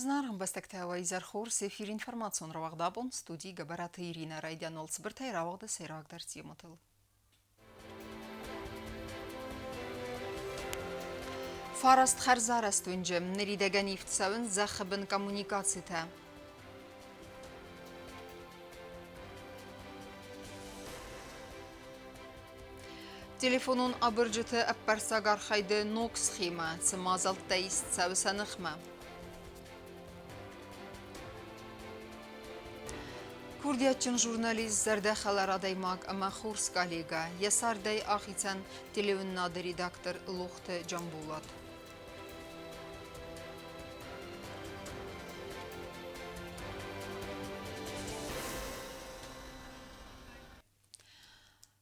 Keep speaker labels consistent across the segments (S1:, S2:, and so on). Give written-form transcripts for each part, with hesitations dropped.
S1: Зынаргъ ӕмбӕстӕгтӕ, уӕ изӕр хорз! Эфир информацион рауагъд абон студийы Гӕбӕраты Иринӕ райдиан уал цыбыртӕй рауагъды сӕйрагдӕр темӕтыл. Фараст хӕрзарӕзт уынджы ныридӕгӕн ивд цӕуынц зӕххы бын коммуникацитӕ. Телефонон абырджыты ӕппӕрцӕг архайды ног схемӕ цы мадзӕлттӕ ист цӕуы сӕ ныхмӕ? Курдиатджын журналист, зӕрдӕхӕлар адӕймаг ӕмӕ хорз коллегӕ йӕ цардӕй ахицӕн телеуынынады редактор Лохты Джамбулат.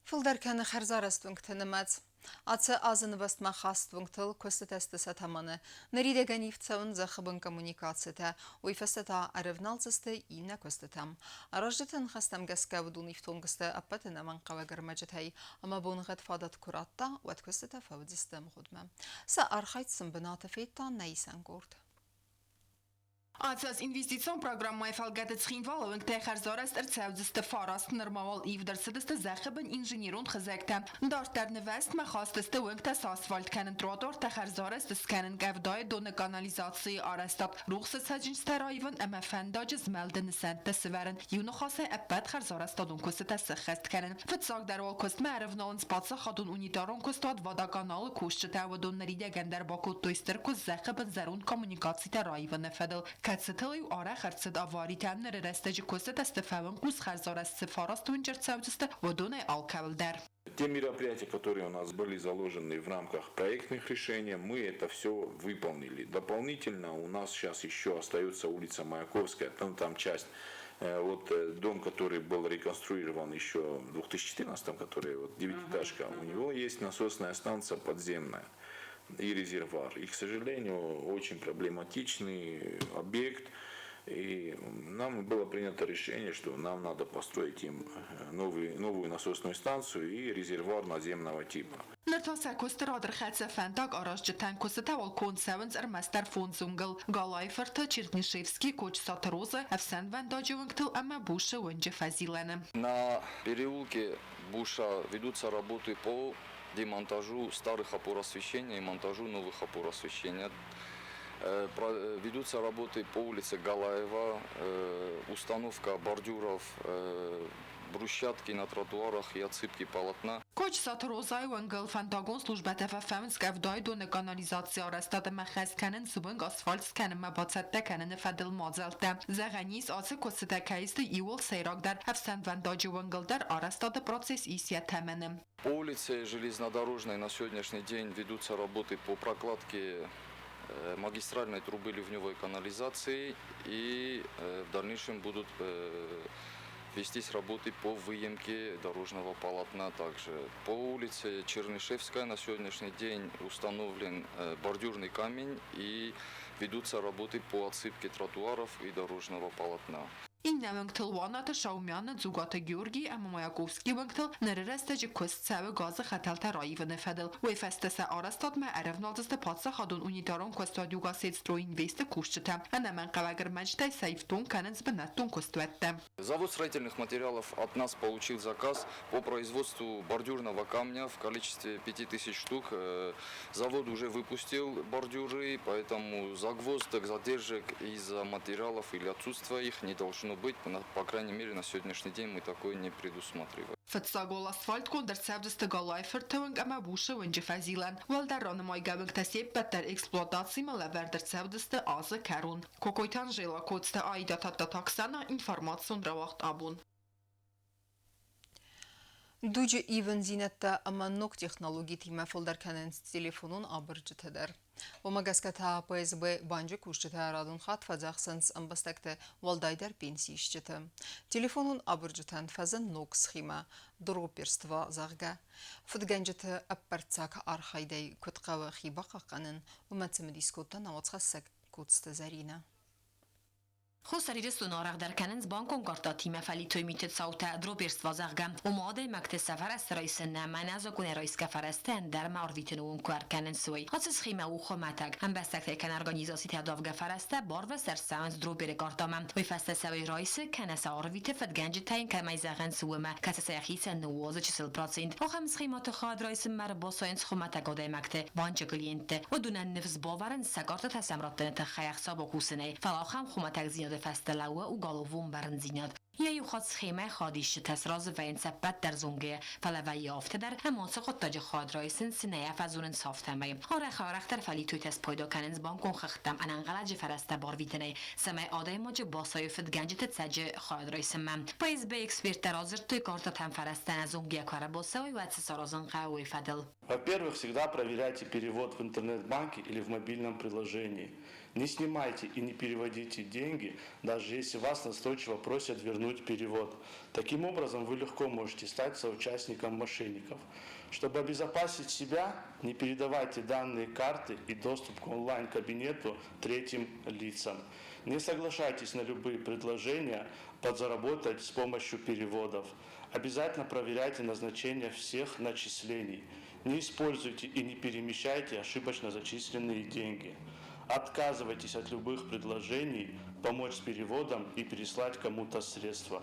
S1: Фылдӕр кӕны хӕрзарӕзт уынгты нымӕц. Ацы азы нывӕзтмӕ хаст уынгтыл куыстытӕ сты сӕ тӕмӕны. Ныридӕгӕн ивд цӕуынц зӕххы бын коммуникацитӕ, уый фӕстӕ та ӕрӕвналдзысты иннӕ куыстытӕм. Аразджыты ныхӕстӕм гӕсгӕ уыдон ифтонг сты ӕппӕт ӕнӕмӕнгхъӕуӕг ӕрмӕджытӕй ӕмӕ боныгъӕд фадат куы радта, уӕд куыстытӕ фӕуыдзысты ӕмгъуыдмӕ. Сӕ архайд сын бынаты федта нӕ исӕн къорд.
S2: Ацы аз инвестицион программӕйы фӕлгӕты Цхинвалы уынгтӕй хӕрзарӕзт ӕрцӕудзысты фараст, нырма уал ивд ӕрцыдысты зӕххы бын инженерон хызӕгтӕ. Дарддӕр нывӕзтмӕ хаст сты уынгтӕ сасфальт кӕнын, тротуартӕ хӕрзарӕзт скӕнын, къӕвдайы доны канализацийы арӕзтад, рухсы цӕджындзтӕ раивын ӕмӕ фӕндаджы змӕлды нысӕнттӕ сывӕрын, иу ныхасӕй ӕппӕт хӕрзарӕзтадон куыстытӕ сӕххӕст кӕнын. Фыццагдӕр уал куыстмӕ ӕрӕвналынц паддзахадон унитарон куыстуат Водоканал-ы кусджытӕ, уыдон ныридӕгӕн дӕр бакодтой стыр куыст зӕххы бын зӕронд коммуникацитӕ раивыны фӕдыл, кӕцытыл-иу арӕх ӕрцыд аваритӕ. Ныры рӕстӕджы куыстытӕ сты фӕуынхъус хӕрзарӕзт цы фараст уынджы ӕрцӕудзысты, уыдонӕй алкӕуыл дӕр.
S3: Те мероприятия, которые у нас были заложены в рамках проектных решений, мы это все выполнили. Дополнительно у нас сейчас еще остается улица Маяковская, там часть, вот дом, который был реконструирован еще в 2014, который вот девятиэтажка, у него есть насосная станция подземная и резервуар. И, к сожалению, очень проблематичный объект. И нам было принято решение, что нам надо построить им новую насосную станцию и резервуар наземного типа.
S2: Ныр та сӕ куысты рад ӕрхӕццӕ фӕндаг аразджытӕн, куыстытӕ уал конд цӕуынц ӕрмӕстдӕр фондз уынгыл: Галайы-фырты, Чернышевский, Кочысаты Роза, ӕфсӕнвӕндаджы уынгтыл ӕмӕ Бушы уынджы фӕзилӕны.
S4: На переулке Буша ведутся работы по демонтажу старых опор освещения и монтажу новых опор освещения. Ведутся работы по улице Галаева, установка бордюров, брусчатки на тротуарах и отсыпки полотна.
S2: Кочысаты Розайы уӕнгыл фӕндагон службӕтӕ фӕфӕуынц къӕвдайы доны канализацийы арӕзтад ӕмӕ хӕс кӕнынц уынг асфальт скӕнынмӕ бацӕттӕ кӕныны фӕдыл мадзӕлттӕ. Зӕгъӕн ис, ацы куыстытӕ кӕй сты иууыл сӕйрагдӕр ӕфсӕнвӕндаджы уынгыл дӕр арӕзтады процесс ис йӕ тӕмӕны.
S4: По улице Железнодорожной на сегодняшний день ведутся работы по прокладке магистральной трубы ливневой канализации и в дальнейшем будут вестись работы по выемке дорожного полотна также. По улице Чернышевская на сегодняшний день установлен бордюрный камень и ведутся работы по отсыпке тротуаров и дорожного полотна.
S2: Иннӕ уынгтыл Уанаты Шаумяны, Дзугаты Георгийы ӕмӕ Маяковскийы уынгтыл ныры рӕстӕджы куыст цӕуы газы хӕтӕлтӕ раивыны фӕдыл. Уый фӕстӕ сӕ арӕзтадмӕ ӕрӕвналдзысты паддзахадон унитарон куыстуат Югосетстройинвест-ы кусджытӕ. Ӕнӕмӕнгхъӕуӕг ӕрмӕджытӕй сӕ ифтонг кӕнынц бынӕттон куыстуӕттӕ.
S4: Завод строительных материалов от нас получил заказ по производству бордюрного камня в количестве 5000 штук. Завод уже выпустил бордюры, поэтому загвоздок, задержек из-за материалов или отсутствия их не должно быть. По крайней мере, на сегодняшний день мы такое не предусматриваем.
S2: Фыццаг уал асфальтгонд ӕрцӕудзысты Галайы-фырты уынг ӕмӕ Бушы уынджы фӕзилӕн. Уӕлдӕр ранымайгӕ уынгтӕ се ппӕт дӕр эксплуатацимӕ лӕвӕрд ӕрцӕудзысты азы кӕрон. Кокойты Анжела, Коцты Аида, Тадтаты Оксана, информацион рауагъд абон.
S1: Дуджы ивындзинӕдтӕ ӕмӕ ног технологитимӕ фылдӕр кӕнынц телефонон абырджытӕ дӕр. Уымӕ гӕсгӕ та ПСБ банджы кусджытӕ радон хатт фӕдзӕхсынц ӕмбӕстӕгты, уӕлдайдӕр пенсиисджыты. Телефонон абырджытӕн фӕзынд ног схемӕ дропперство, зӕгъгӕ. Фыдгӕнджыты ӕппӕрццаг архайдӕй куыд хъӕуы хи бахъахъхъӕнын, уымӕ цымыдис кодта науӕдзхӕссӕг Коцты Зӕринӕ.
S5: Хуссар Ирыстоны арӕхдӕр кӕнынц банкон картӕтимӕ фӕлитой миты цаутӕ, дроперство, зӕгъгӕ. Ома адӕймӕгты сӕ фӕрӕзтӕ райсын нӕ, мӕнӕ закъонӕй райсгӕ фӕрӕзтӕ ӕндӕрмӕ арвитыны онг куы ӕркӕнынц, уый. Ацы схемӕ у хуымӕтӕг. Ӕмбӕстӕгтӕй кӕнӕ организацитӕ адавгӕ фӕрӕзтӕ барвӕст ӕрцӕуынц дроперы картӕмӕ. Уый фӕстӕ сӕ уый райсы, кӕнӕ сӕ арвиты фыдгӕнджытӕ йын кӕмӕй зӕгъынц, уымӕ, кӕцы сӕ йӕхицӕн ныууадзы чысыл процент. Ахӕм схемӕты хӕд райсынмӕ ӕрбацӕуынц хуымӕтӕг адӕймӕгты, банчы клиентты. Уыдонӕн ныфс бавӕрынц сӕ картӕтӕ сӕм раттыны тыххӕй ӕхца бакусынӕй, фӕлӕ ахӕм хуымӕтӕгдзинады фӕстӕ лӕууы уголовон бӕрндзинад. Йӕ иу хатт схемӕ хадисджытӕ сразы вӕййынц ӕппӕт дӕр зонгӕйӕ, фӕлӕ вӕййы афтӕ дӕр, ӕмӕ ацы хъуыддаджы хӕд райсынц, нӕ йӕ фӕзонынц афтӕмӕй. Арӕх-арӕхдӕр фӕлитойтӕ спайда кӕнынц банкон хыгъдтӕм ӕнӕнхъӕлӕджы фӕрӕзтӕ барвитынӕй, цӕмӕй адӕймаджы басайой фыдгӕнджыты цӕджы хӕд райсынмӕ. ФСБ-йы эксперттӕ радзырдтой, картӕтӕм фӕрӕзтӕ ӕнӕзонгӕйӕ куы ӕрбацӕуой, уӕд цы саразын хъӕуы, уый фӕдыл.
S6: Во-первых, всегда проверяйте перевод в интернет-банке или в мобильном приложении. Не снимайте и не переводите деньги, даже если вас настойчиво просят вернуть перевод. Таким образом, вы легко можете стать соучастником мошенников. Чтобы обезопасить себя, не передавайте данные карты и доступ к онлайн-кабинету третьим лицам. Не соглашайтесь на любые предложения подзаработать с помощью переводов. Обязательно проверяйте назначение всех начислений. Не используйте и не перемещайте ошибочно зачисленные деньги. Отказывайтесь от любых предложений помочь с переводом и переслать кому-то средства.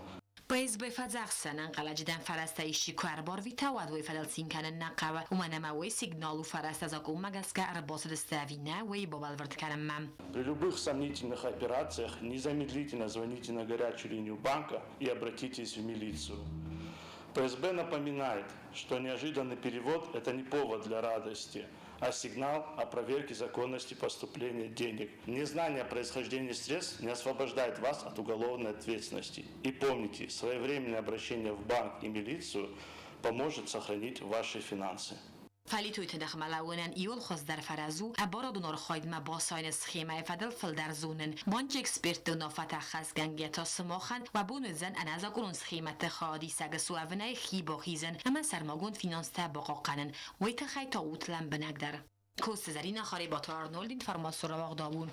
S5: ФСБ фӕдзӕхсы, ӕнӕнхъӕлӕджы дӕм фӕрӕзтӕ исчи куы ӕрбарвита, уӕд уый фӕдыл цин кӕнын нӕ хъӕуы, уымӕн ӕмӕ уый сигнал у фӕрӕзтӕ закъонмӕ гӕсгӕ ӕрбацыдысты ӕви нӕ, уый бабӕлвырд кӕнынмӕ.
S6: При любых сомнительных операциях незамедлительно звоните на горячую линию банка и обратитесь в милицию. ФСБ напоминает, что неожиданный перевод – это не повод для радости, а сигнал о проверке законности поступления денег. Незнание происхождения средств не освобождает вас от уголовной ответственности. И помните, своевременное обращение в банк и милицию поможет сохранить ваши финансы.
S5: Фӕлитойты ныхмӕ лӕууынӕн иууыл хуыздӕр фӕрӕз у ӕбарадон архайдмӕ басайыны схемӕйы фӕдыл фылдӕр зонын. Банчы экспертты уынаффӕтӕ ӕххӕстгӕнгӕ та сымахӕн уӕ бон уыдзӕн ӕнӕзакъонон схемӕты хайадисӕг суӕвынӕй хи бахизын ӕмӕ сӕрмагонд финанстӕ бахъахъхъӕнын. Уый тыххӕй та ут лӕмбынӕгдӕр. Коцты Зӕринӕ, Харебаты Арнольд, информацион рауагъдау.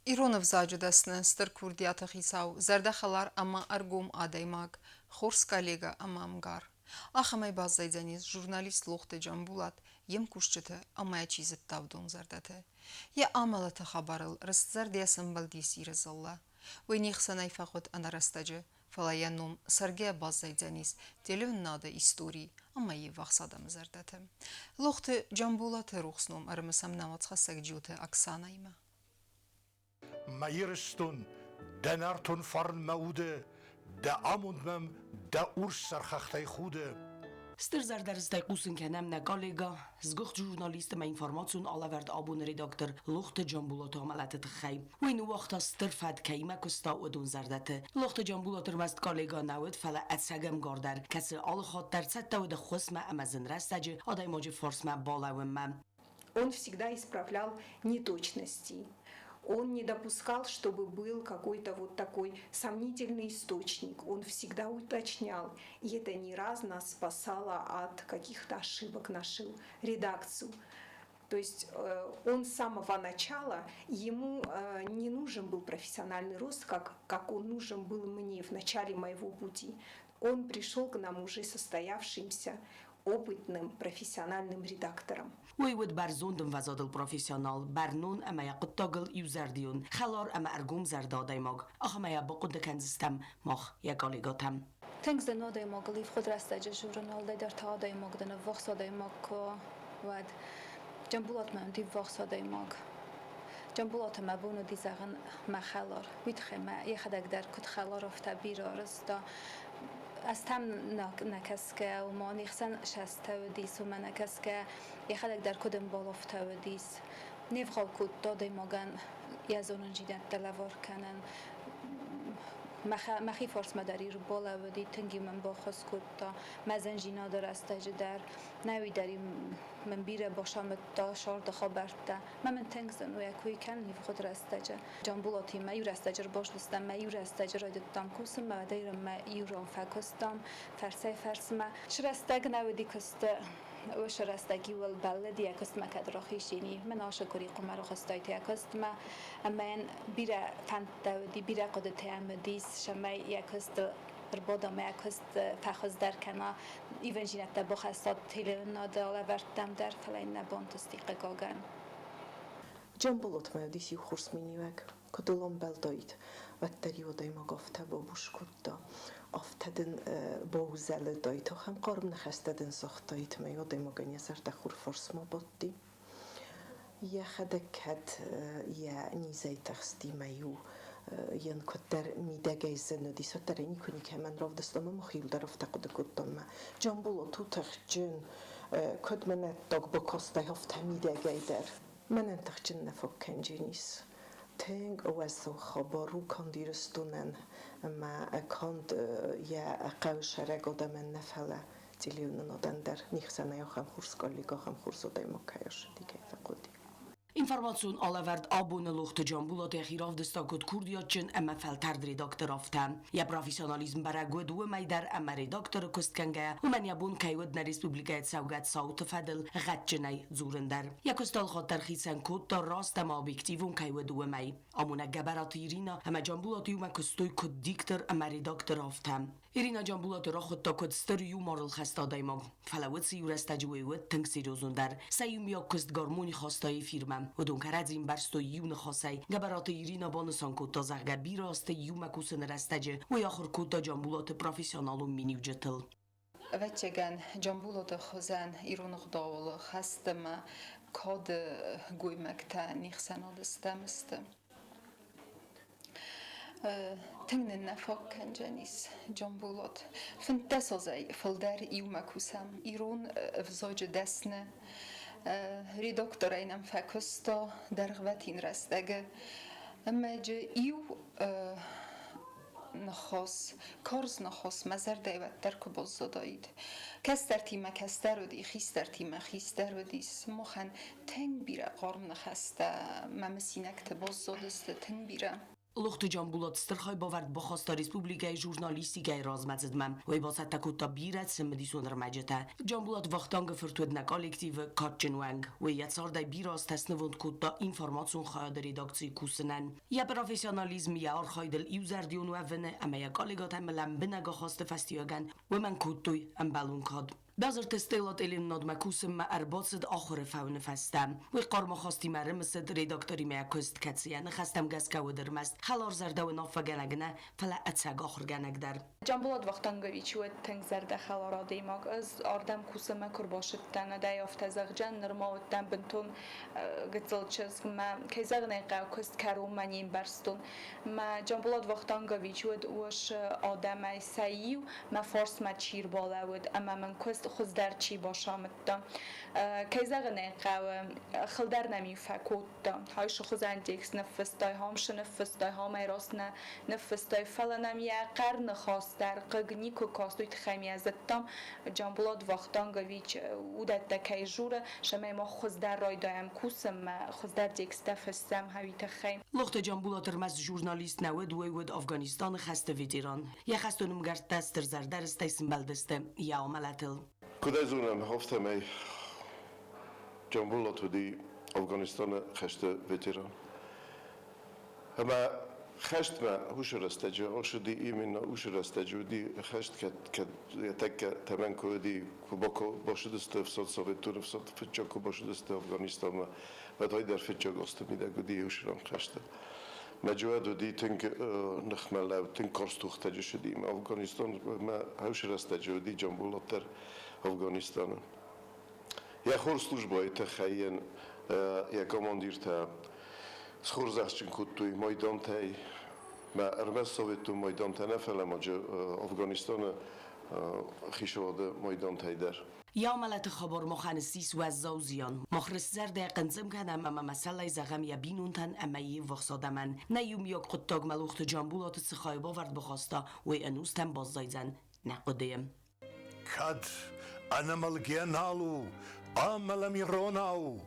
S1: Ирон ӕвзаджы дӕсны, стыр курдиаты хицау, зӕрдӕхӕлар ӕмӕ ӕргом адӕймаг, хорз коллегӕ ӕмӕ ӕмгар. Ахӕмӕй баззайдзӕнис журналист Лохты Джамбулат, йе мкусджыты ӕмӕ чи зыдта уыдон зӕрдӕты. Йӕ амӕлӕты хабарыл рыстзӕрдӕйӕ сӕмбӕлдис Иры дзыллӕ. Уый не хсӕнӕй фӕхъуыд ӕнӕрӕстӕджы, фӕлӕ йӕ ном цӕргӕ баззайдзӕнис телеуынынады историйы ӕмӕ йе ввахс адӕмы зӕрдӕты. Лохты Джамбулаты рухс ном ӕрымысӕм нӕ уацхӕссӕг Джиоты Оксанӕимӕ.
S7: Мӕ Ирыстон, дӕ нӕртон фарн мӕ уды, дӕ амонд мӕм дӕ урс сӕр хӕхтӕй худы.
S8: Стыр зӕрдӕрыстӕй хъусын кӕнӕм нӕ коллегӕ, сгуыхт журналист ӕмӕ информацион алӕвӕрд абоны редактор Лохты Джамбулаты амӕлӕты тыххӕй. Уый ныууагъта стыр фӕд, кӕимӕ куыста, уыдон зӕрдӕты. Лохты Джамбулат ӕрмӕст коллегӕ нӕ уыд, фӕлӕ ӕцӕг ӕмгар дӕр, кӕцы алы хатт дӕр цӕттӕ уыд ӕххуысмӕ ӕмӕ зын рӕстӕджы адӕймаджы фарсмӕ балӕууынмӕ.
S9: Он всегда исправлял неточности. Он не допускал, чтобы был какой-то вот такой сомнительный источник. Он всегда уточнял. И это не раз нас спасало от каких-то ошибок нашу редакцию. То есть он с самого начала, ему не нужен был профессиональный рост, как он нужен был мне в начале моего пути. Он пришел к нам уже состоявшимся, опытным профессиональным редактором.
S8: Уый уыд бӕрзонд ӕмвӕзадыл профессионал, бӕрнон ӕмӕ йӕ хъуыддагыл иузӕрдион, хӕлар ӕмӕ ӕргомзӕрдӕ адӕймаг. Ахӕмӕй йӕ бахъуыды кӕндзыстӕм мах йӕ коллегӕтӕм.
S10: Тынг зын адӕймагыл ивгъуыд рӕстӕджы журнал уӕлдайдӕр та адӕймаг дын ӕввахс адӕймаг куы уӕд. Джамбулатмӕ уыди ӕввахс адӕймаг. Джамбулаты мӕ бон уыди зӕгъын мӕ хӕлар. Уый тыххӕй мӕ йӕхӕдӕг дӕр куыд хӕлар, афтӕ бирӕ арӕзта. Азтӕм нӕ кӕсгӕ, уымӕн не хсӕн сӕстӕ уыдис, уымӕ нӕ кӕсгӕ, йӕхӕдӕг дӕр куыд ӕмбал, афтӕ уыдис. Не вгъау кодта адӕймагӕн йӕ зонындзинӕдтӕ лӕвар кӕнын. Мӕхи фарсмӕ дӕр ӕрбалӕууыди, тынг-иу мын баххуыс кодта. Мӕ зындзинады рӕстӕджы дӕр. Нӕуи дӕр-иу мын бирӕ бацамыдта сӕрды хабӕрттӕ. Мӕ мын тынг зын у йӕ кой кӕнын ивгъуыд рӕстӕджы. Джамбулатимӕ иу рӕстӕджы ӕрбацыдыстӕм, мӕ иу рӕстӕджы райдыдтам кусын, мӕ уӕдӕй мӕ иу ран фӕкуыстам фӕрсӕй-фӕрсмӕ. Срӕстӕг нӕ уыди куысты. Уыцы рӕстӕг-иу ыл бӕллыд йӕ куыстмӕ кӕд рахизини. Мӕн ашыкури къуымӕры хъуыстайты йӕ куыстмӕ, ӕмӕ йын бирӕ фӕндтӕ уыди, бирӕ хъуыдытӕ йӕм уыдис, цӕмӕй йӕ куыстыл ӕрбада ӕмӕ йӕ куыст фӕхуыздӕр кӕна. Ивӕндзинӕдтӕ бахӕссад телеуынынады алӕвӕрдтӕм дӕр, фӕлӕ йын нӕ бантысти, хъыгагӕн.
S11: Джамболатмӕ уыдис иу хорз миниуӕг, куыд ыл ӕмбӕлдаид, уӕддӕр-иу адӕймаг афтӕ бабуз кодта, афтӕ дын баузӕлыдаид, ахӕм хъарм ныхӕстӕ дын загътаид, ӕмӕ адӕймагӕн йӕ зӕрдӕ хурфарсмӕ бадти. Йӕхӕдӕг кӕд йӕ низӕй тыхсти мӕ-иу йын куыддӕр мидӕгӕй зын уыдис, уӕддӕр ӕй никуы никӕмӕн равдыстон ӕмӕ мӕхиуыл дӕр афтӕ хъуыды кодтон мӕ Джамболат у тыхджын, куыд мын ӕддаг бакастӕй, афтӕ мидӕгӕй дӕр. Мӕнӕн тыхджын нӕ фӕккӕнджынис. Тынг уӕззау хабар у канд Ирыстонӕн ӕмӕ канд йӕ хъӕуы адӕмӕн нӕ, фӕлӕ телеуынынадӕн дӕр. Не хсӕнӕй ахӕм хорз коллега, ахӕм хорз адӕймаг кӕй ӕрсыди, кӕй фӕхъуыди.
S8: Информацион алӕвӕрд абоны Лохты Джамбулат йӕхи равдыста куыд курдиатджын ӕмӕ фӕлтӕрд редактор, афтӕ. Йӕ профессионализм бӕрӕг уыд уымӕй дӕр, ӕмӕ редакторы куыст кӕнгӕйӕ, уымӕн йӕ бон кӕй уыд нӕ республикӕйы цӕугӕ цауты фӕдыл гъӕдджынӕй дзурын дӕр. Йӕ куыст алхатт дӕр хицӕн кодта, раст ӕмӕ объективон кӕй уыд, уымӕй. Амонӕг Гӕбӕраты Иринӕ ӕмӕ Джамбулат иумӕ куыстой куыд диктор ӕмӕ редактор, афтӕ. Ирина Джамбулаты рахуыдта куыд стыр юморыл хӕст адӕймаг. Фӕлӕ уыцы иу рӕстӕджы уый уыд тынг серьезон дӕр. Сӕ иумиаг куыст гармони хаста эфирмӕ. Уыдон кӕрӕдзи ӕмбӕрстой иу ныхасӕй. Гӕбӕраты Ирина банысан кодта, зӕгъгӕ, бирӕ азты иумӕ кусыны рӕстӕджы уый ахуыр кодта Джамбулаты профессионалон миниуджытыл.
S1: Ӕвӕццӕгӕн, Джамбулаты хуызӕн ирон ӕгъдауыл хӕст ӕмӕ кады гоймӕгтӕ не хсӕнады стӕм сты. Тынг нын нӕ фаг кӕндзӕнис Джамбулат. 15 азӕй фылдӕр иумӕ кусӕм. Ирон ӕвзаджы дӕсны редакторӕй нӕм фӕкуыста дӕргъвӕтин рӕстӕгы. Ӕмӕ джы иу ныхас, карз ныхас мӕ зӕрдӕйы уӕддӕр куы баззадаид. Кӕстӕртимӕ кӕстӕр уыди, хистӕртимӕ хистӕр уыдис. Махӕн тынг бирӕ хъарм ныхӕстӕ мӕ мысинӕгты баззадысты тынг бирӕ.
S8: Лохты Джамбулат стыр хайбавӕрд бахаста республикӕйы журналистикӕйы размӕцыдмӕ. Уый бацӕттӕ кодта бирӕ цымыдисон ӕрмӕджытӕ. Джамбулат Вахтангы фырт уыд нӕ коллективы кадджын уӕнг. Уый йӕ цардӕй бирӕ азтӕ снывонд кодта информацион хайады редакцийы кусынӕн. Йӕ профессионализм, йӕ архайдыл иузӕрдион уӕвыны ӕмӕ йӕ коллегӕтӕм лӕмбынӕг ахасты фӕстиуӕгӕн уымӕн кодтой ӕмбӕлон кад. Базырты Стелла телеуынынадмӕ кусынмӕ ӕрбацыд ахуыры фӕуыны фӕстӕ. Уый хъармахастимӕ ӕрымысыд редакторимӕ куыст, кӕцы йӕ ныхӕстӕм гӕсгӕ уыд ӕрмӕст хӕларзӕрдӕ уынаффӕгӕнӕг нӕ, фӕлӕ ӕцӕг ахуыргӕнӕг дӕр.
S12: Джамбулат Вахтангович уыд тынг зӕрдӕхӕлар адӕймаг. Ӕз ардӕм кусынмӕ куы рбацыдтӕн, уӕдӕй афтӕ зӕгъджын, нырма уыдтӕн бынтон гыццыл чызг. Мӕ, кӕй зӕгъын ӕй хъӕуы, куыст кӕронмӕ не мбӕрстон. Мӕ Джамбулат Вахтангович уыд уыцы адӕмӕй сӕ иу, мӕ фарсмӕ чи рбалӕууыд ӕмӕ мын куыст хуыздӕр чи бацамыдта. Кӕй зӕгъын ӕй хъӕуы, хылдӕр нӕм-иу фӕкодта. Хайсы хуызӕн текст ныффыстай, хамсы ныффыстай, хамӕй раст нӕ ныффыстай, фӕлӕ нӕм йӕ хъӕр ныхас дӕр хъыг никуы каст, уый тыххӕй йӕ зыдтам, Джамбулат Вахтангович уыдӕттӕ кӕй журы, цӕмӕй мах хуыздӕр райдайӕм кусынмӕ, хуыздӕр тексттӕ фыссӕм уый тыххӕй.
S8: Лохты Джамбулат ӕрмӕст журналист нӕ уыд, уый уыд Афганистаны хӕсты ветеран. Йӕ хӕстон ӕмгӕрттӕ стыр зӕрдӕрыстӕй сымбӕлдысты йӕ амӕлӕтыл.
S13: Куыд ӕй зонӕм, афтӕмӕй Джамбулат уыди Афганистаны хӕсты ветеран. Ӕмӕ хӕстмӕ уыцы рӕстӕджы ӕрцыди именно уыцы рӕстӕджы уыди хӕст, кӕд йӕ тӕккӕ тӕмӕн куы уыди, куы бацыдысты ӕфсад Советон ӕфсад фыццаг куы бацыдысты Афганистанмӕ, уӕд уый дӕр фыццаг азты мидӕг уыди уыцы хӕсты. Мӕ уыди тынг ныхмӕлӕуд, тынг карз тохтӕджы цыди. Афганистанмӕ уыцы рӕстӕджы уыди Джамбулат дӕр Афганистаны. Йӕ хорз службӕйы тыххӕй йын йӕ командиртӕ схорзӕхджын кодтой майдантӕй. Мӕ ӕрмӕст советон майдантӕ нӕ, фӕлӕ ма Афганистаны хицауады майдантӕй дӕр.
S8: Йӕ амӕлӕты хабар махӕн ссис уӕззау зиан. Мах рыстзӕрдӕйӕ хъынцъым кӕнӕм ӕмӕ мӕсӕллӕй зӕгъӕм йӕ бинонтӕн ӕмӕ йе ввахс адӕмӕн. Нӕ иумиаг хъуыддагмӕ Лохты Джамбулаты цы хайбавӕрд бахаста, уый ӕнустӕм баззайдзӕн нӕ хъуыдыйы.
S7: Кӕд ӕнӕмӕлгӕ нал у, амӕлӕм иронау,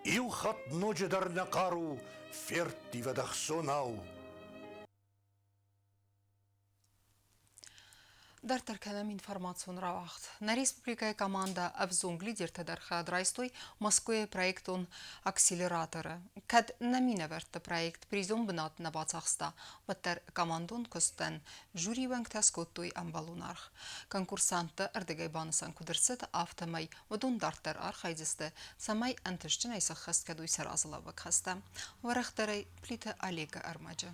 S7: Иу хатт ноджыдӕр нӕ хъару ферттивӕд ӕхцонау.
S1: Дарддӕр кӕнӕм информацион рауагъд. Нӕ республикӕйы командӕ ӕвзонг лидертӕ дӕр хайад райстой Мӕскуыйы проектон акселераторы. Кӕд нӕ минӕвӕртты проект призон бынат нӕ бацахста, уӕддӕр командон куыстӕн жюри уӕнгтӕ скодтой ӕмбӕлон аргъ. Конкурсантты ӕрдыгӕй банысан куыд ӕрцыд, афтӕмӕй уыдон дарддӕр архайдзысты, цӕмӕй ӕнтыстджынӕй сӕххӕст кӕной сӕ разылӕууӕг хӕстӕ. Уӕрӕхдӕрӕй Плиты Олегы ӕрмӕджы.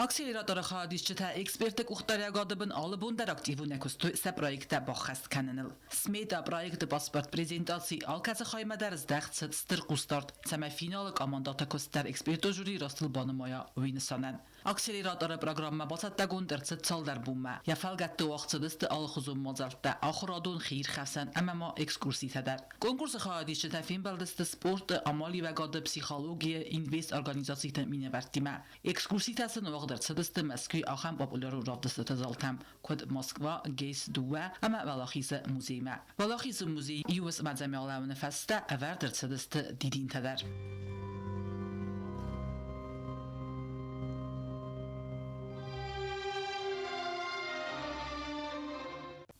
S14: Акселераторы хайадисджытӕ экспертты къухдариуӕгады бын алы бон дӕр активонӕй куыстой сӕ проекттӕ баххӕст кӕныныл. Смета проекты паспорт презентаци алкӕцы хаймӕ дӕр здӕхт цыд стыр хъусдард, цӕмӕй финалы командӕты куыст дӕр экспертон жюри растыл банымайа, уый нысанӕн. Акселераторы программӕ бацӕттӕгонд ӕрцыд цалдӕр бонмӕ. Йӕ фӕлгӕтты уагъд цыдысты алыхуызон мадзӕлттӕ, ахуырадон, хиирхӕфсӕн ӕмӕ ма экскурситӕ дӕр. Конкурсы хайадисджытӕ фембӕлдысты спорты, амалиуӕгады, психологийы, инвесторганизациты минӕвӕрттимӕ. Экскурситӕ сын уагъд ӕрцыдысты Мӕскуыйы ахӕм популярон равдыстыты залтӕм, куыд Москва, ГЭС-дыууӕ ӕмӕ Уӕлахизы музеймӕ. Уӕлахизы музейы иу мадзамӕ фӕстӕ ӕвӕрд ӕрцыдысты дидинтӕ дӕр.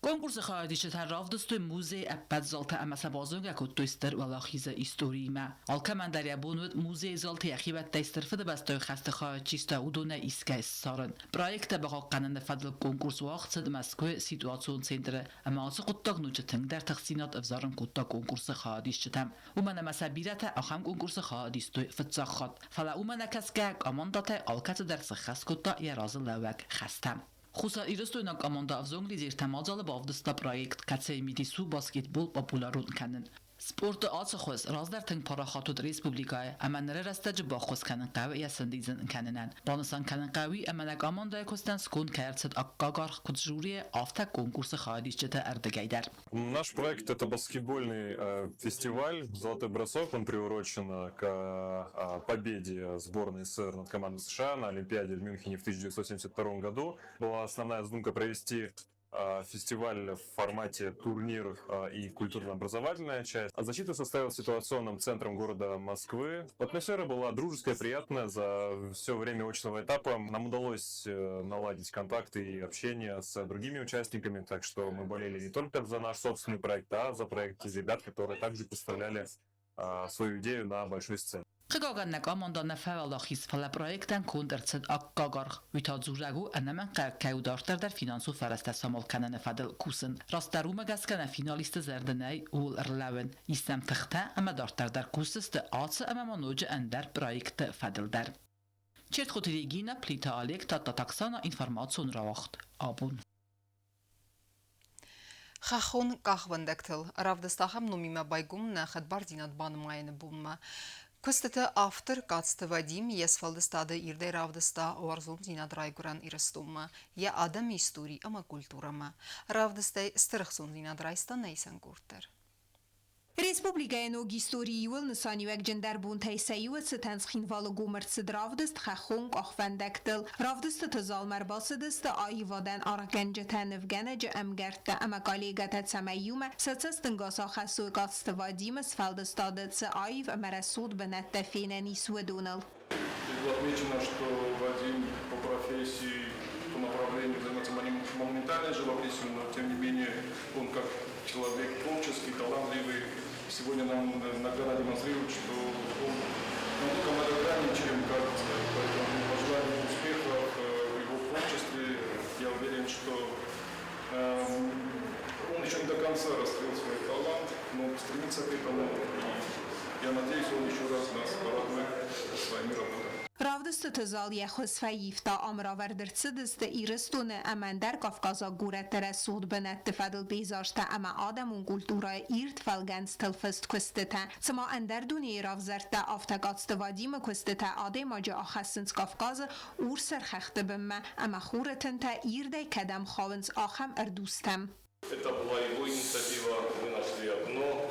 S14: Конкурсы хайадисджытӕ равдыстой музейы ӕппӕт залтӕ ӕмӕ сӕ базонгӕ кодтой Стыр Уӕлахизы историимӕ. Алкӕмӕн дӕр йӕ бон уыд музейы залты йӕхиуӕттӕй Стыр Фыдыбӕстӕйы хӕсты хайад чи ста, уыдонӕй искӕй ссарын. Проекттӕ бахъахъхъӕныны фӕдыл конкурс уагъд цыд Мӕскуыйы ситуацион центры ӕмӕ ацы хъуыддаг ноджы тынгдӕр тыхдзинад ӕвзарын кодта конкурсы хайадисджытӕм. Уымӕн ӕмӕ сӕ бирӕтӕ ахӕм конкурсы хайад истой фыццаг хатт. Фӕлӕ уымӕ нӕ кӕсгӕ, командӕтӕй алкӕцыдӕр сыххӕст кодта йӕ разылӕууӕг хӕстӕ. Хуссар-Ирыстойнаг командӕ ӕвзонг лидертӕ мадзалы бавдыста проект, кӕцыйы мидис у баскетбол популярон кӕнын. Спорты ацы хуыз раздӕр тынг парахат уыд республикӕйы ӕмӕ ныры рӕстӕджы баххуыс кӕнын хъӕуы йӕ сӕндидзын кӕнынӕн. Банысан кӕнын хъӕуы ӕмӕ нӕ командӕйы куыстӕн сконд кӕй ӕрцыд аккаг аргъ куыд жюрийы, афтӕ конкурсы хайадисджыты ӕрдыгӕй дӕр.
S15: Наш проект – это баскетбольный фестиваль «Золотой бросок». Он приурочен к победе сборной СССР над командой США на Олимпиаде в Мюнхене в 1972 году. Была основная задумка провести фестиваль в формате турнир и культурно-образовательная часть. А защита состояла ситуационным центром города Москвы. Атмосфера была дружеская, приятная. За все время очного этапа нам удалось наладить контакты и общение с другими участниками, так что мы болели не только за наш собственный проект, а за проект ребят, которые также представляли свою идею на большой сцене.
S14: Хъыгагӕн, нӕ командӕ нӕ фӕуӕлахиз, фӕлӕ проектӕн конд ӕрцыд аккаг аргъ. Уый та дзурӕг у, ӕнӕмӕнгхъӕуӕг кӕй у дарддӕр дӕр финансон фӕрӕзтӕ самал кӕныны фӕдыл кусын. Растдӕр уымӕ гӕсгӕ нӕ финалисты зӕрды нӕй ууыл ӕрлӕууын. Исӕм тыхтӕ ӕмӕ дарддӕр дӕр кусдзысты ацы ӕмӕ ма ноджы ӕндӕр проектты фӕдыл дӕр. Чертхъоты Регина, Плиты Олег, Тадтаты Оксана, информацион рауагъд абон.
S1: Хӕххон къахвӕндӕгтыл равдыст ахӕм номимӕ байгом нӕ хӕдбардзинад банымайыны бонмӕ. Куыстыты автор Къадзты Вадим йе сфӕлдыстады ирдӕй равдыста уарзондзинад райгуырӕн Ирыстонмӕ, йӕ адӕмы истори ӕмӕ культурӕмӕ. Равдыстӕй стыр ӕхцондзинад райста нӕ исӕн къорд дӕр.
S2: Республикӕйы ног историйы иууыл нысаниуӕгджындӕр бонтӕй сӕ иуы цытӕн Цхинвалы гом ӕрцыд равдыст хӕххон къахвӕндӕгтыл. Равдыстыты залмӕ ӕрбацыдысты аивадӕн аргъгӕнджытӕ, нывгӕнӕджы ӕмгӕрттӕ ӕмӕ коллегӕтӕ, цӕмӕй иумӕ сӕ цӕстӕнгас ахӕссой Къацты Вадимы сфӕлдыстады цы аив ӕмӕ рӕсугъд бынӕттӕ фенӕн ис, уыдоныл.
S16: Было отмечено, что Вадим по профессии, по направлению занимается монументальной живописью, но тем не менее он как человек творческий, талантливый, сегодня нам наглядно демонстрирует, что он намного многограннее, чем кажется. Поэтому мы пожелаем ему успехов в его творчестве. Я уверен, что он еще не до конца раскрыл свой талант, но стремится к этому. И я надеюсь, он еще раз нас порадует своими работами.
S2: Равдыстыты зал йӕ хуыз фӕивта, ам равӕрд ӕрцыдысты Ирыстоны ӕмӕ ӕндӕр кавказаг горӕтты рӕсугъд бынӕтты фӕдыл пейзажтӕ ӕмӕ адӕмон культурӕйы ирд фӕлгӕнцтыл фыст куыстытӕ. Цыма ӕндӕр дунейы равзӕрдтӕ, афтӕ Къадзты Вадимы куыстытӕ адӕймаджы ахӕссынц Кавказы урссӕр хӕхты бынмӕ ӕмӕ хуры тынтӕ ирдӕй кӕдӕм хауынц, ахӕм ӕрдузтӕм.
S17: Это была его инициатива. Мы нашли окно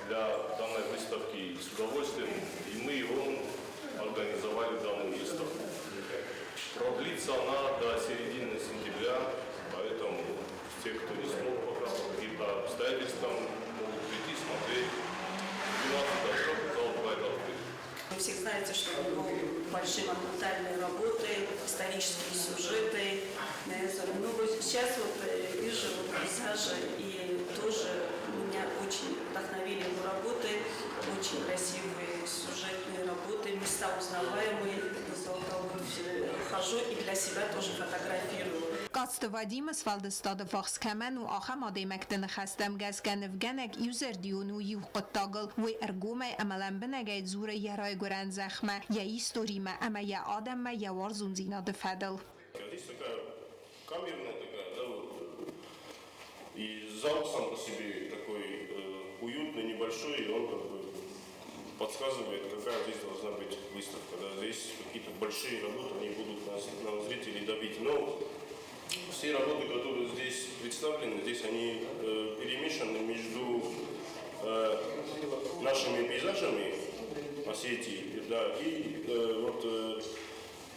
S17: для данной выставки и с удовольствием и мы, и он организовали данную выставку. Продлится она до середины сентября, поэтому те, кто не смог пока по каким-то обстоятельствам, могут прийти, смотреть. 12 до 3 зал бывает открыт.
S18: Вы все знаете, что у него Большие монументальные работы, исторические сюжеты. Ну, вот сейчас вот вижу вот пейзажи, и тоже меня очень вдохновили его работы, очень красивые сюжетные работы, места узнаваемые. Хожу и для себя тоже фотографирую.
S2: Къацты Вадимы сфӕлдыстады ввахс кӕмӕн у, ахӕм адӕймӕгты ныхӕстӕм гӕсгӕ нывгӕнӕг иузӕрдион у иу хъуыддагыл. Уый ӕргомӕй ӕмӕ лӕмбынӕгӕй дзуры йӕ райгуырӕн зӕхмӕ, йӕ историмӕ ӕмӕ йӕ адӕммӕ йӕ уарзондзинады фӕдыл.
S17: Здесь такая камерная такая, да, вот, и зал сам по себе такой уютный, небольшой, и он как бы подсказывает, какая здесь должна быть выставка. Да. Здесь какие-то большие работы, они будут нас, на зрителей давить. Но все работы, которые здесь представлены, здесь они перемешаны между нашими пейзажами Осетии, да, и вот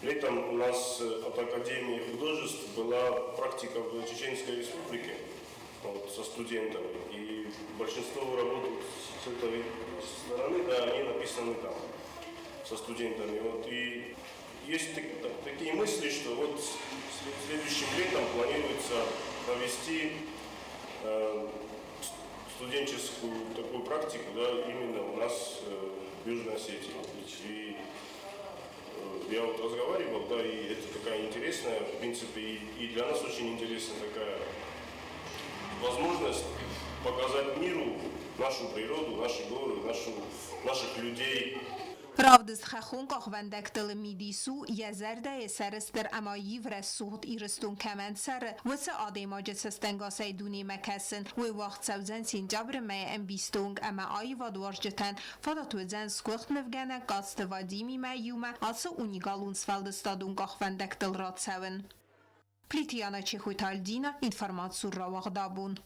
S17: летом у нас от Академии художеств была практика в Чеченской Республике, вот, со студентами. И большинство работ с этой стороны, да, они написаны там, со студентами. Вот, и есть такие мысли, что вот следующим летом планируется провести студенческую такую практику, да, именно у нас в Южной Осетии. И я вот разговаривал, да, и это такая интересная, в принципе, и для нас очень интересная такая возможность показать миру нашу природу, наши горы, наших людей.
S2: Равдыст хӕххон къахвӕндӕгтыл мидис у йӕ зӕрдӕйы сӕрыстыр ӕмӕ аив рӕсугъд Ирыстон кӕмӕн цӕры, уыцы адӕймаджы цӕстӕнгасӕй дунемӕ кӕсын. Уый уагъд цӕудзӕн сентябры мӕйы ӕмбисты онг ӕмӕ аивадуарзджытӕн фадат уыдзӕн сгуыхт нывгӕнӕг Къацты Вадимимӕ иумӕ ацы уникалон сфӕлдыстадон къахвӕндӕгтыл рацӕуын. Плиты Яна, Чехойты Альдина, информацион рауагъд Абон.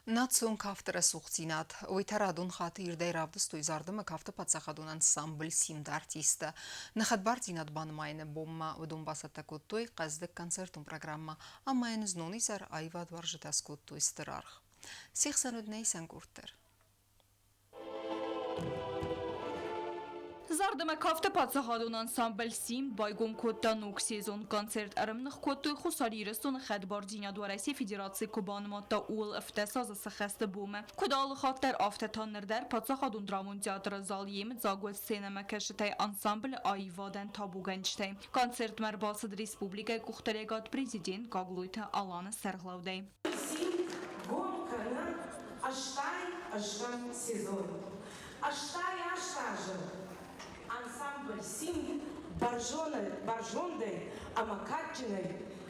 S1: Национ кафты рӕсугъддзинад. Уый та радон хатт ирдӕй равдыстой зарды ӕмӕ кафты паддзахадон ансамбль «Симд» артисттӕ. Нӕ хӕдбардзинад банымайыны бонмӕ уыдон бацӕттӕ кодтой хъӕздыг концертон программӕ ӕмӕ йын знон изӕр аивадуарзджытӕ скодтой стыр аргъ. Се хсӕн уыд нӕ исӕн къорд дӕр.
S12: Зард ӕмӕ кафты паддзахадон ансамбль «Симд» байгом кодта ног сезон. Концерт ӕрӕмных кодтой Хуссар Ирыстоны хӕдбардзинад Уӕрӕсейы Федерацийы куы банымадта, ууыл 17 азы сыхӕсты бонмӕ. Куыд алы хатт дӕр, афтӕ та ныр дӕр паддзахадон драмон театры зал йемыдзаг уыд сценӕмӕкӕсджытӕй, ансамблы аивадӕн табугӕнджытӕй. Концертмӕ ӕрбацыд республикӕйы къухдариуӕгад президент Гаглойты Аланы сӕргълӕудӕй.
S19: «Симд» гом кӕны 88-ӕм сезон. 88 азы ансамбль «Симд» бӕрзондӕй ӕмӕ кадджынӕй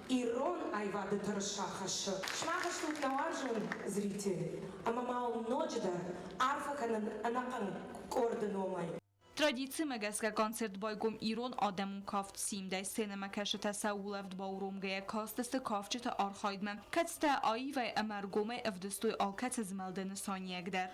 S19: ирон аивады тырыса хӕссы. Сымах стут нӕ уарзон зритель, ӕмӕ ма уын ноджыдӕр арфӕ кӕнын ӕнӕхъӕн къорды номӕй.
S12: Традицимӕ гӕсгӕ концерт байгом ирон адӕмон кафт «Симдӕй». Сценӕмӕкӕсджытӕ сӕ улӕфт бауромгӕйӕ кастысты кафджыты архайдмӕ, кӕцытӕ аивӕй ӕмӕ ӕргомӕй ӕвдыстой алкӕцы змӕлды нысаниуӕг дӕр.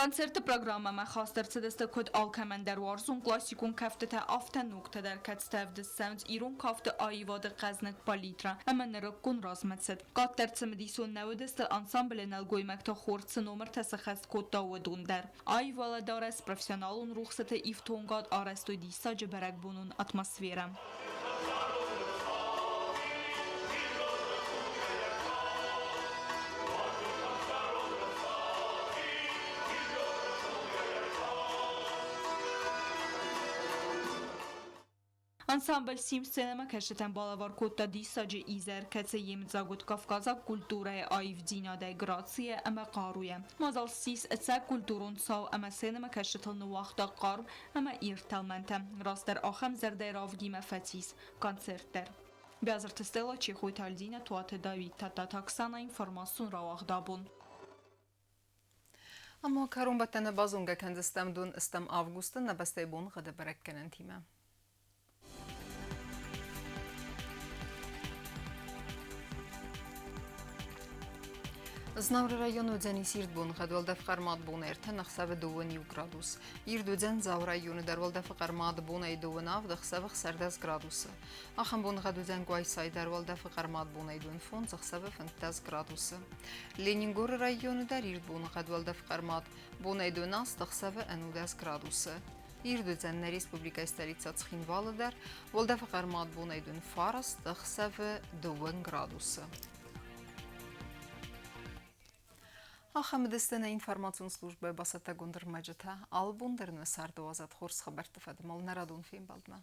S12: Концерты программӕмӕ хаст ӕрцыдысты куыд алкӕмӕн дӕр уарзон классикон кӕфтытӕ, афтӕ ногтӕ дӕр, кӕцытӕ ӕвдыст цӕуынц ирон кафты аивады хъӕзныг палитра ӕмӕ нырыккон размӕцыд. Къаддӕр цымыдисон нӕ уыдысты ансамблы нӕлгоймӕгты хор цы номыртӕ сыххӕст кодта, уыдон дӕр. Аив уӕлӕдарӕс, профессионалон рухсыты ифтонгад арӕзтой диссаджы бӕрӕгбонон атмосферӕ. Ансамбль «Симд» сценӕмӕкӕсджытӕн балӕвар кодта диссаджы изӕр, кӕцы йемыдзаг уыд кавказаг культурӕйы аивдзинадӕй, грацийӕ ӕмӕ хъаруйӕ. Мадзал ссис ӕцӕг культурон цау ӕмӕ сценӕмӕкӕсджытыл ныууагъта хъарм ӕмӕ ирд тӕлмӕнтӕ. Растдӕр ахӕм зӕрдӕйы равгимӕ фӕцис концерт дӕр. Биазырты Стелла, Чехойты Альдинӕ, Туаты Давид, Тадтаты Оксана, информацион рауагъд Абон.
S1: Ӕмӕ кӕронбӕттӕны базонгӕ кӕндзыстӕм дон стӕм августы нӕ бӕстӕйы боныгъӕды бӕрӕггӕнӕнтимӕ. Знауыры районы уыдзӕнис ирд боныгъӕд, уӕлдӕф хъӕрмад бонӕй 3, ӕхсӕвы 21 градус. Ирд уыдзӕн Дзауы районы дӕр, уӕлдӕфы хъӕрмад бонӕй 27, ӕхсӕвы 16 градусы. Ахӕм боныгъӕд уыдзӕн Къуайсайы дӕр, уӕлдӕфы хъӕрмад бонӕй 25, ӕхсӕвы 15 градусы. Ленингоры районы дӕр ирд боныгъӕд, уӕлдӕфы хъӕрмад бонӕй 18, ӕхсӕвы 11 градусы. Ирд уыдзӕн нӕ республикӕйы столицӕ Цхинвалы дӕр, уӕлдӕфы хъӕрмад бонӕй 29, ӕхсӕвы 2 градусы. Ахӕм уыдысты нӕ информацион службӕйы бацӕттӕгонд ӕрмӕджытӕ. Алы бон дӕр нӕ царды уадзӕд хорз хабӕртты фӕдыл нӕ радон фембӕлдмӕ.